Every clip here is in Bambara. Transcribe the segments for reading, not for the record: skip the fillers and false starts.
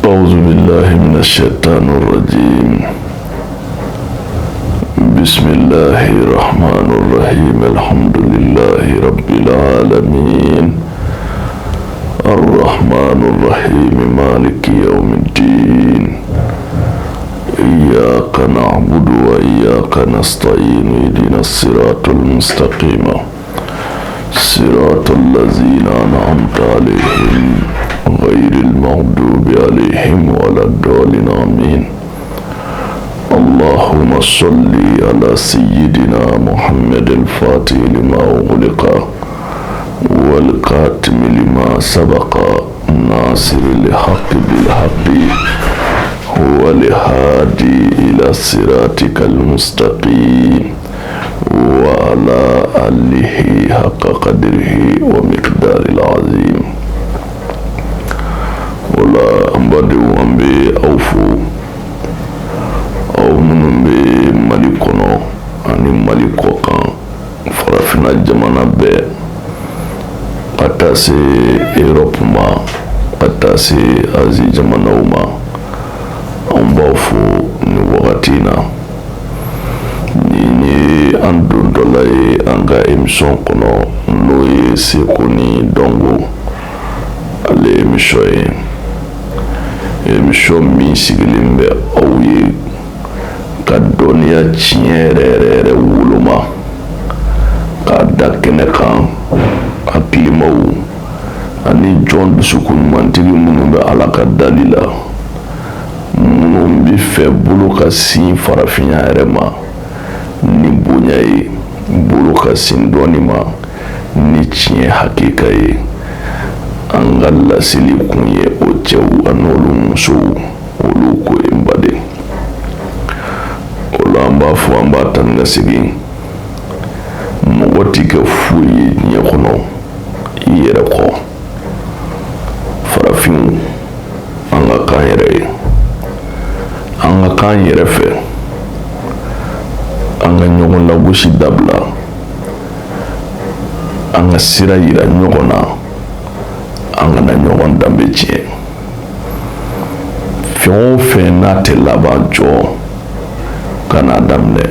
أعوذ بالله من الشيطان الرجيم بسم الله الرحمن الرحيم الحمد لله رب العالمين الرحمن الرحيم مالك يوم الدين إياك نعبد وإياك نستعين اهدنا الصراط المستقيم صراط الذين أنعمت عليهم غير المغضوب عليهم ولا الضالين آمين اللهم صل على سيدنا محمد الفاتح لما أغلق والكاتم لما سبق ناصر الحق بالحق هو الهادي إلى صراطك المستقيم وعلى آله حق قدره ومقدار العظيم o la an badenw an bɛ aw fo aw minnu bɛ mali kɔnɔ ani mali kɔkan farafinna jamana bɛɛ ka taa se Europe ma ka taa se Asie jamanaw ma an b'aw fo nin wagati in na nin ye an dontɔla ye an ka émission kɔnɔ n'o ye seko ni dɔnko ale émission ye émission min sigilen bɛ aw ye ka dɔnniya tiɲɛ yɛrɛ yɛrɛ yɛrɛ woloma k'a da kɛnɛ kan hakilimaw ani jɔn dusukun ɲumantigi minnu bɛ ala ka dali la minnu bɛ fɛ bolo ka sin farafinya yɛrɛ ma ni bonya ye bolo ka sin dɔnni ma ni tiɲɛ hakika ye an ka laseli kun ye o cɛw an'olu musow olu ko ye n baden o la an b'a fɔ an b'a taa ni ka segin mɔgɔ ti kɛ foyi ye diɲɛ kɔnɔ i yɛrɛ kɔ farafinw an ka k'an yɛrɛ ye an ka k'an yɛrɛ fɛ an ka ɲɔgɔn lagosi dabila an ka sira yira ɲɔgɔn na an kana ɲɔgɔn danbe tiɲɛ fɛn o fɛn n'a tɛ laban jɔ kan'a daminɛ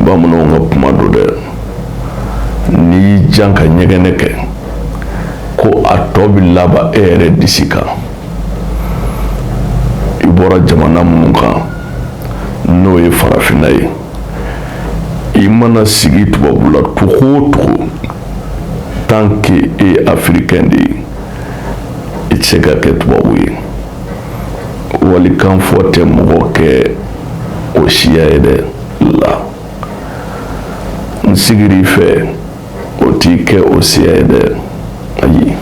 bamananw ka kuma don dɛ n'i y'i jan ka ɲɛgɛnɛ kɛ ko a tɔ bɛ laban e yɛrɛ disi kan i bɔra jamana minnu kan n'o ye farafinna ye i mana sigi tubabula cogo o cogo tant que e ye africain de ye i tɛ se ka kɛ tubabu ye walikan fɔ tɛ mɔgɔ kɛ o siya ye dɛ la n sigir'i fɛ o t'i kɛ o siya ye dɛ ayi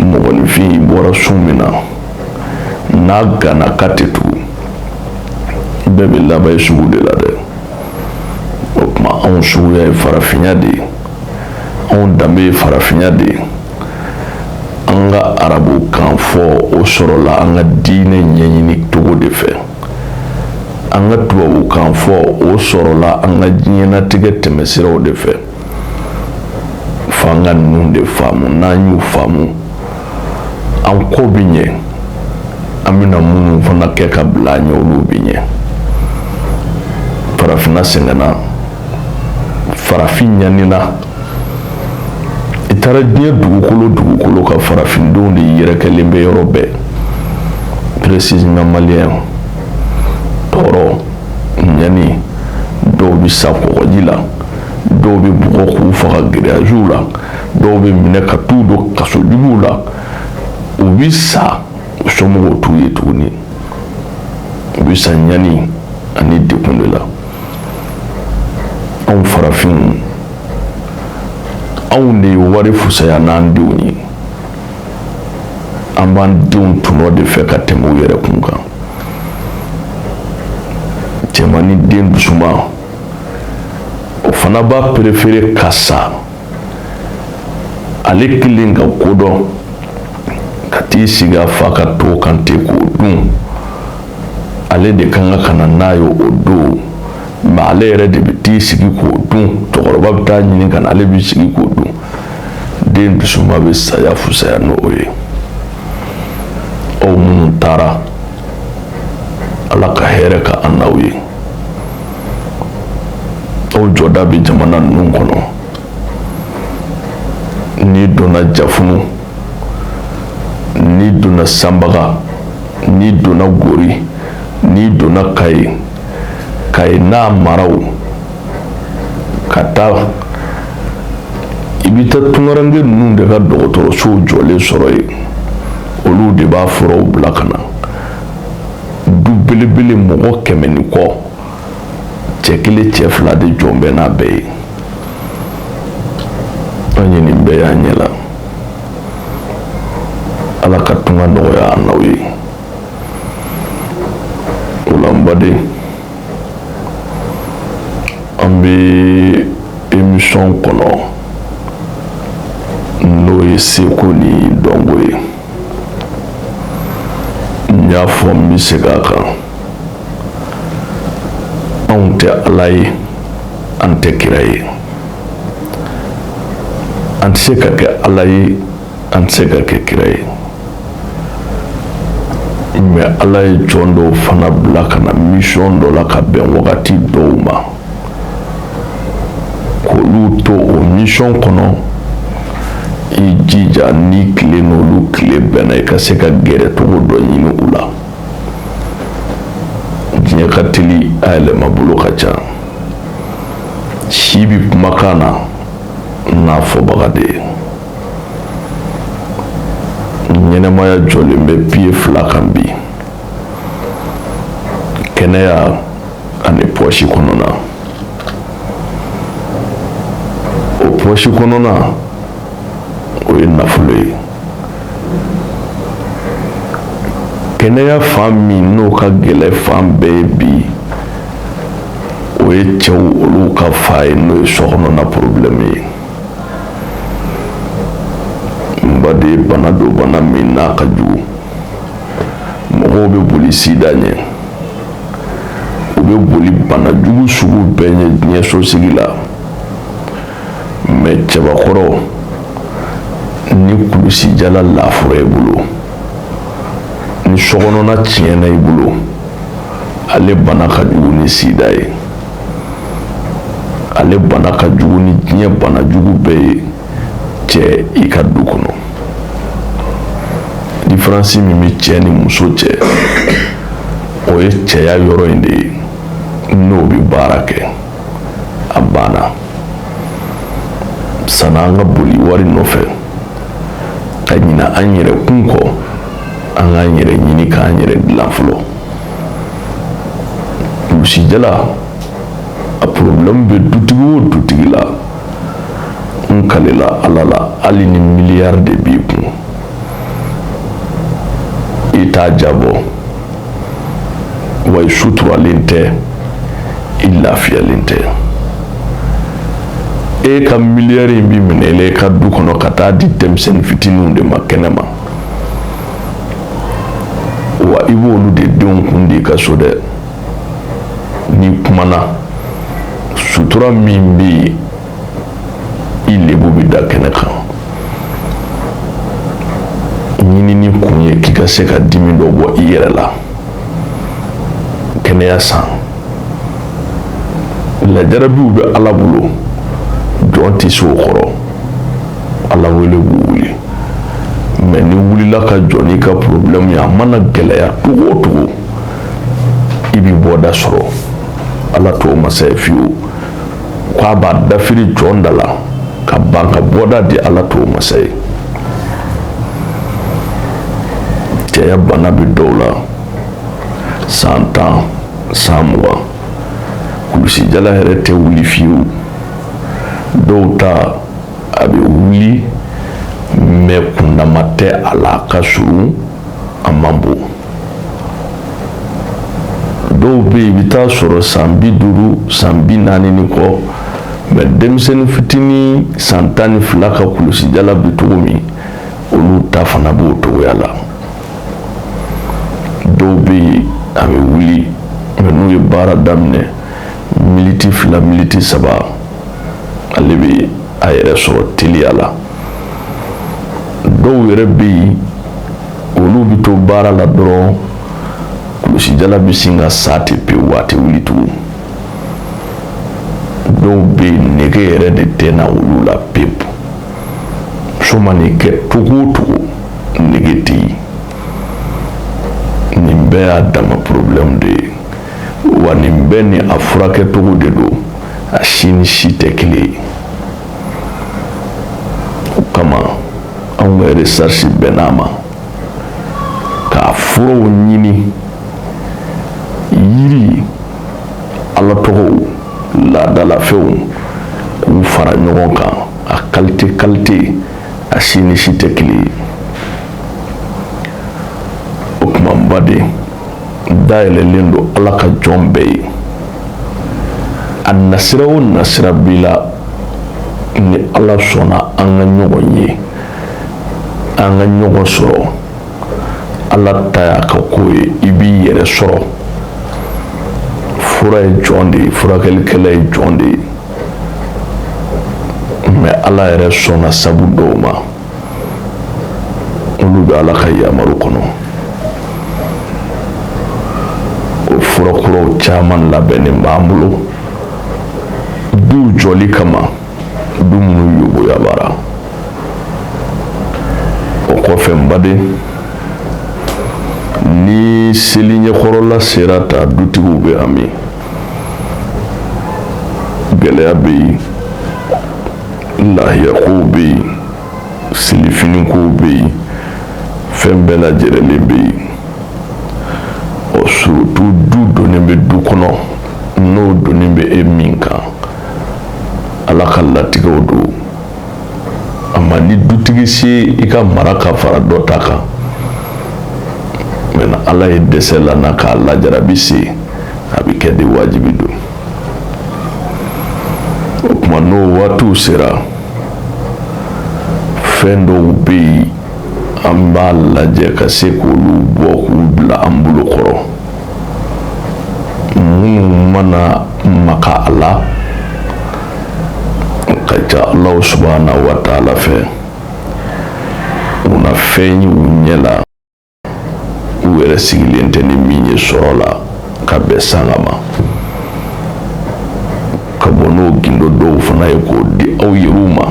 mɔgɔninfin i bɔra sun min na n'a ganna k'a tɛ tugu bɛɛ bɛ laban i sugu de la dɛ o tuma anw suguya ye farafinya de ye anw danbe ye farafinya de ye an ka arabukan fɔ o sɔrɔla an ka diinɛ ɲɛɲini cogo de fɛ an ka tubabukan fɔ o sɔrɔla an ka diɲɛnatigɛ tɛmɛsiraw de fɛ f'an ka ninnu de faamu n'an y'u faamu an ko bɛ ɲɛ an bɛna minnu fana kɛ ka bila an ɲɛ olu bɛ ɲɛ farafinna sɛgɛnna farafin ɲanina i taara diɲɛ dugukolo dugukolo kan farafindenw de yɛrɛkɛlen bɛ yɔrɔ bɛɛ précisément maliyɛn tɔɔrɔ ɲani dɔw bɛ sa kɔgɔji la dɔw bɛ bugɔ k'u faga giriyaziw la dɔw bɛ minɛ ka t'u don kaso juguw la u bɛ sa u somɔgɔw t'u ye tuguni u bɛ sa ɲani ani degun de la anw farafinw anw de ye wari fusaya n'an denw ye an b'an denw tɔnɔ de fɛ ka tɛmɛ u yɛrɛ kun kan cɛmannin den dusuma o fana b'a préféré ka sa ale kelen ka ko dɔn ka t'i sigi a fa ka to kan ten k'o dun ale de kan ka na n'a ye o don mais ale yɛrɛ de bɛ t'i sigi k'o dun cɛkɔrɔba bɛ taa ɲini ka na ale b'i sigi k'o dun den dusuma bɛ saya fusaya n'o ye. taara, Ala ka hɛrɛ ka an n'aw ye. Aw jɔda bɛ jamana ninnu kɔnɔ. N'i donna Jafunu, n'i donna Sanbaga, n'i donna Gori, n'i donna Kayi, Kayi n'a maraw, ka taa i bɛ taa tunkaranke ninnu de ka dɔgɔtɔrɔsow jɔlen sɔrɔ yen. Olu de b'a furaw bila ka na. Du belebele mɔgɔ 100 ni kɔ, cɛ kelen, cɛ fila de jɔn bɛ n'a bɛɛ ye. An ye nin bɛɛ y'an ɲɛ la. Ala ka tunga nɔgɔya an n'aw ye. O la, n baden, an bɛ émission kɔnɔ, n'o ye seko ni dɔnko ye. N y'a fɔ, n bɛ segin a kan, anw tɛ Ala ye, an tɛ kira ye. An tɛ se ka kɛ Ala ye, an tɛ se ka kɛ kira ye, mais Ala ye jɔn dɔw fana bila ka na mission dɔ la ka bɛn wagati dɔw ma, k'olu to o mission kɔnɔ. I jija, ni tile n'olu tile bɛnna, i ka se ka gɛrɛ cogo dɔ ɲini u la. Diɲɛ ka teli, a yɛlɛma bolo ka ca. Si bi kumakan na n'a fɔbaga de ye. Ɲɛnɛmaya jɔlen bɛ pieds fila kan bi: kɛnɛya ani poche kɔnɔna. O poche kɔnɔna, o ye nafolo ye. Kɛnɛya fan min n'o ka gɛlɛn fan bɛɛ ye bi, o ye cɛw olu ka fa ye, n'o ye sokɔnɔna problème ye. N baden, bana don, bana min n'a ka jugu. Mɔgɔw bɛ boli sida ɲɛ, u bɛ boli bana jugu sugu bɛɛ ɲɛ diɲɛ sosigi la, mais cɛbakɔrɔ, ni kulusijala lafura i bolo, ni sokɔnɔna tiɲɛna i bolo, ale bana ka jugu ni sida ye, ale bana ka jugu ni diɲɛ bana jugu bɛɛ ye. Cɛ, i ka du kɔnɔ, différence min bɛ cɛ ni muso cɛ, o ye cɛya yɔrɔ in de ye. N'o bɛ baara kɛ, a banna. Sanni an ka boli wari nɔfɛ ka ɲina an yɛrɛ kun kɔ, an k'an yɛrɛ ɲini k'an yɛrɛ dilan fɔlɔ. Kulusijala, a problème bɛ dutigi o dutigi la. N kalela Ala la, hali ni miliyari de b'i kun, i t'a jabɔ wa. I suturalen tɛ, i lafiyalen tɛ. E ka miliyari in bi minɛ e ka du kɔnɔ ka taa di denmisɛnnin fitininw de ma kɛnɛ ma wa. I b'olu de denw kun di i ka so dɛ. N'i kumana, sutura min bɛ yen, i lebu bɛ da kɛnɛ kan. Ɲinini kun ye k'i ka se ka dimi dɔ bɔ i yɛrɛ la. Kɛnɛya san, lajarabiw bɛ Ala bolo, jɔn tɛ se o kɔrɔ. Ala wele b'u wuli, mais ni wulila ka jɔ n'i ka problème ye, a mana gɛlɛya cogo o cogo, i bɛ bɔda sɔrɔ. Ala t'o masa ye fiyewu k'a b'a dafiri jɔn da la ka ban ka bɔda di. Ala t'o masa ye. Cɛya bana bɛ dɔw la san 10, san 20, kulusijala yɛrɛ tɛ wuli fiyewu. Dɔw ta, a bɛ wuli, mais kundama tɛ a la, a ka surun, a man bon. Dɔw bɛ yen, i bɛ taa sɔrɔ san 50, san 40 ni kɔ, mais denmisɛnnin fitinin san 12 ka kulusijala bɛ cogo min, olu ta fana b'o cogoya la. Dɔw bɛ yen, a bɛ wuli, mais n'u ye baara daminɛ, miniti 2, miniti 3, ale bɛ a yɛrɛ sɔrɔ teliya la. Dɔw yɛrɛ bɛ yen, olu bɛ to baara la dɔrɔn, kulusijala bɛ sin ka sa ten pewu, a tɛ wuli tugun. Dɔw bɛ yen, nege yɛrɛ de tɛ na olu la pewu. Muso man'i kɛ cogo o cogo, nege tɛ yen. Nin bɛɛ y'a dama problème de ye wa. Nin bɛɛ ni a furakɛcogo de don, a si ni si tɛ kelen ye. O kama, anw ka recherche bɛnn'a ma k'a furaw ɲini, yiri, ala tɔgɔw, laadalafɛnw, k'u fara ɲɔgɔn kan. A qualité qualité, a si ni si tɛ kelen ye. O tuma, n baden, dayɛlɛlen don Ala ka jɔn bɛɛ ye. A nasira o nasira b'i la, ni Ala sɔnna, an ka ɲɔgɔn ye, an ka ɲɔgɔn sɔrɔ. Ala ta y'a ka ko ye, i b'i yɛrɛ sɔrɔ. Fura ye jɔn de ye, furakɛlikɛla ye jɔn de ye, mais Ala yɛrɛ sɔnna sabu dɔw ma, olu bɛ Ala ka yamaru kɔnɔ. O furakuraw caman labɛnnen b'an bolo duw jɔli kama, du minnu yoboyabara. O kɔfɛ, n baden, ni seli ɲɛkɔrɔla sera ta, dutigiw bɛ hami, gɛlɛya bɛ yen, lahiyakow bɛ yen, selifinikow bɛ yen, fɛn bɛɛ lajɛlen bɛ yen. Ɔ, surtout du donnen bɛ du kɔnɔ, n'o donnen bɛ e min kan, Ala ka latigɛw don. A ma ni dutigi se i ka mara ka fara dɔ ta kan mɛ, Ala ye dɛsɛ la na k'a lajarabi se, a bɛ kɛ de wajibi don. O tuma, n'o waatiw sera, fɛn dɔw bɛ yen, an b'a lajɛ ka se k'olu bɔ k'u bila an bolo kɔrɔ. Minnu mana maka a la, ka ca Alahu subahana wa taala fɛ, u na fɛn ye u ɲɛ la, u yɛrɛ sigilen tɛ ni min ye sɔrɔ la ka bɛn sanga ma, ka bɔ n'o gindo dɔw fana ye k'o di aw yɛrɛw ma,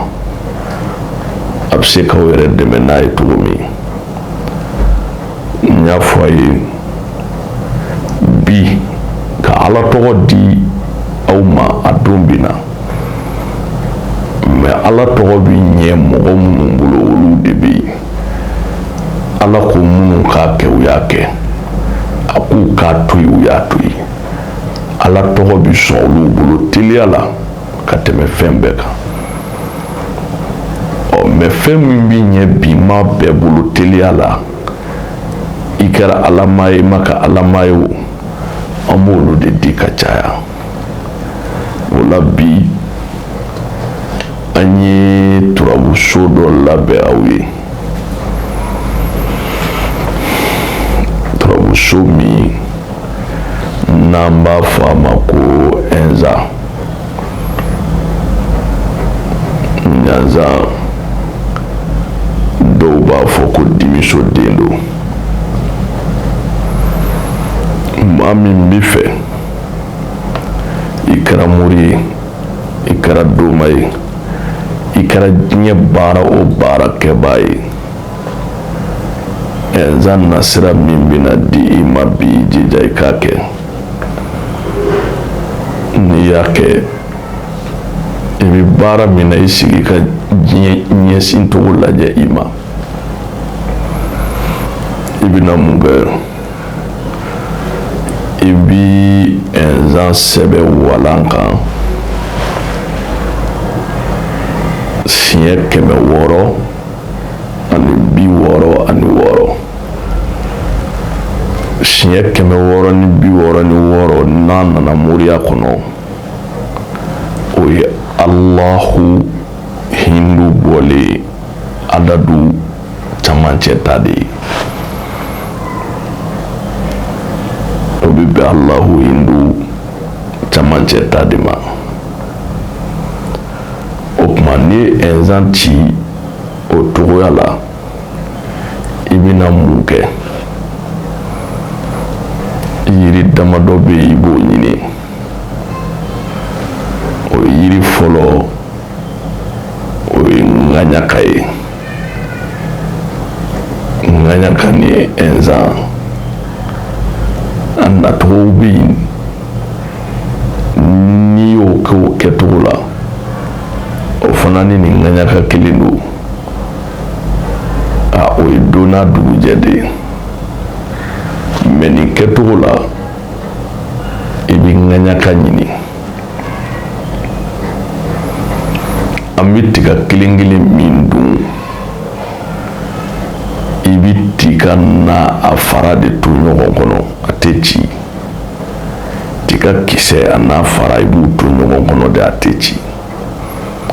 a bɛ se k'aw yɛrɛ dɛmɛ n'a ye cogo min. N y'a fɔ a ye bi ka Ala tɔgɔ di aw ma, a don bi na mais Ala tɔgɔ bɛ ɲɛ mɔgɔ minnu bolo, olu de bɛ yen. Ala ko minnu k'a kɛ, u y'a kɛ. A k'u k'a to yen, u y'a to yen. Ala tɔgɔ bɛ sɔn olu bolo teliya la ka tɛmɛ fɛn bɛɛ kan. Ɔ, mais fɛn min bɛ ɲɛ bi maa bɛɛ bolo teliya la, i kɛra alama ye, i ma kɛ alama ye o, an b'olu de di ka caya. O la bi, an ye turabuso dɔ labɛn aw ye, turabuso min n'an b'a fɔ a ma ko ɛnza ɲanzan, dɔw b'a fɔ ko dimiso den don. Maa min b'i fɛ, i kɛra mori ye, i kɛra doma ye, i kɛra diɲɛ baara o baara kɛbaa ye, ɛnzan nasira min bɛna di i ma bi, jija i k'a kɛ. N'i y'a kɛ, i bɛ baara min na, i sigi ka diɲɛ ɲɛsin cogo lajɛ i ma. I bɛna mun kɛ? I bi ɛnzan sɛbɛn walan kan siɲɛ 666. Siɲɛ 666, n'a nana moriya kɔnɔ, o ye Alahu hindu bɔlen adadu camancɛ ta de ye. O bɛ bɛn Alahu hindu camancɛ ta de ma. O tuma, n'i ye ɛnzan ci o cogoya la, i bɛna mun kɛ? Yiri damadɔ bɛ yen, i b'o ɲini. O ye yiri fɔlɔ, o ye ŋaɲaka ye. Ŋaɲaka ni ɛnzan, a nacogow bɛ yen. N'i y'o kɛ o kɛcogo la, o fana ni nin ŋaɲaka kelen don. A o ye don n'a dugujɛ de ye. Mɛ nin kɛcogo la, i bɛ ŋaɲaka ɲini. An bɛ tiga kelen kelen min dun, i bɛ tiga n'a a fara de to ɲɔgɔn kɔnɔ, a tɛ ci. Tiga kisɛ a n'a fara, i b'u to ɲɔgɔn kɔnɔ de, a tɛ ci.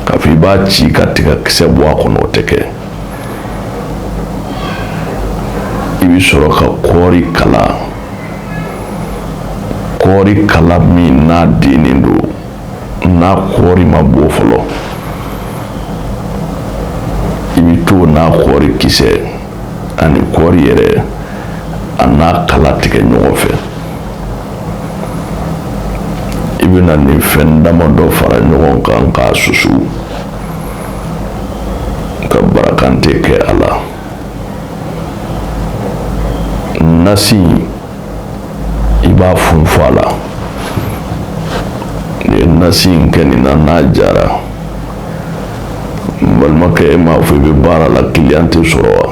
K'a fɔ i b'a ci ka tiga kisɛ bɔ a kɔnɔ, o tɛ kɛ. I bɛ sɔrɔ ka kɔɔri kala, kɔɔri kala min n'a dennen don, n'a kɔɔri ma bɔ fɔlɔ, i bɛ t'o n'a kɔɔri kisɛ ani kɔɔri yɛrɛ a n'a kala tigɛ ɲɔgɔn fɛ. I bɛna nin fɛn damadɔ fara ɲɔgɔn kan k'a susu ka barakante kɛ a la. Nasi, i b'a funfun a la. N'i ye nasi in kɛ nin na, n'a jara, n balimakɛ, e m'a fɔ i bɛ baara la, kiliyan tɛ sɔrɔ wa?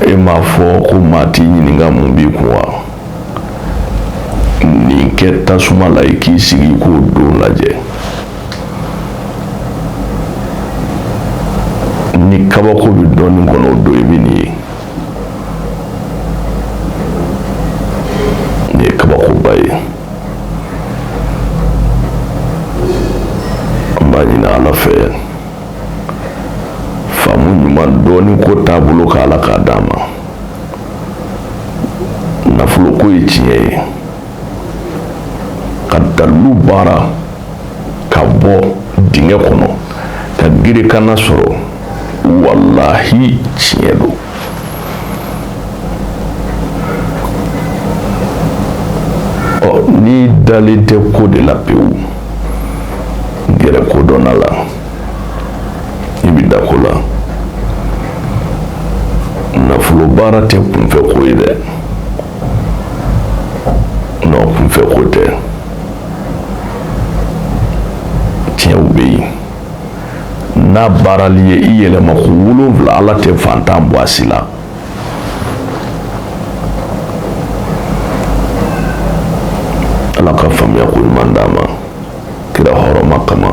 E m'a fɔ ko maa t'i ɲininka mun b'i kun wa? Nin kɛ tasuma la, i k'i sigi i k'o don lajɛ. Ni kabako bɛ dɔɔnin kɔnɔ, o don i bɛ nin ye. Nin ye kabakoba ye. An b'a ɲini Ala fɛ, faamu ɲuman dɔɔnin ko taabolo ka Ala k'a d'an ma. Nafolo ko ye tiɲɛ ye, ka dalilu baara ka bɔ dingɛ kɔnɔ ka gerekana sɔrɔ, walahi tiɲɛ don. Ɔ n'i dalen tɛ ko de la pewu, gɛrɛ kodɔnna la, i bɛ da ko la. Nafolo baara tɛ kunfɛ ko ye dɛ. Non, kunfɛ ko tɛ. Tiɲɛw bɛ yen n'a baarali ye i yɛlɛma ko 7, Ala tɛ fantan bɔ a si la. Ala ka faamuya ko ɲuman d'an ma kira hɔrɔma kama.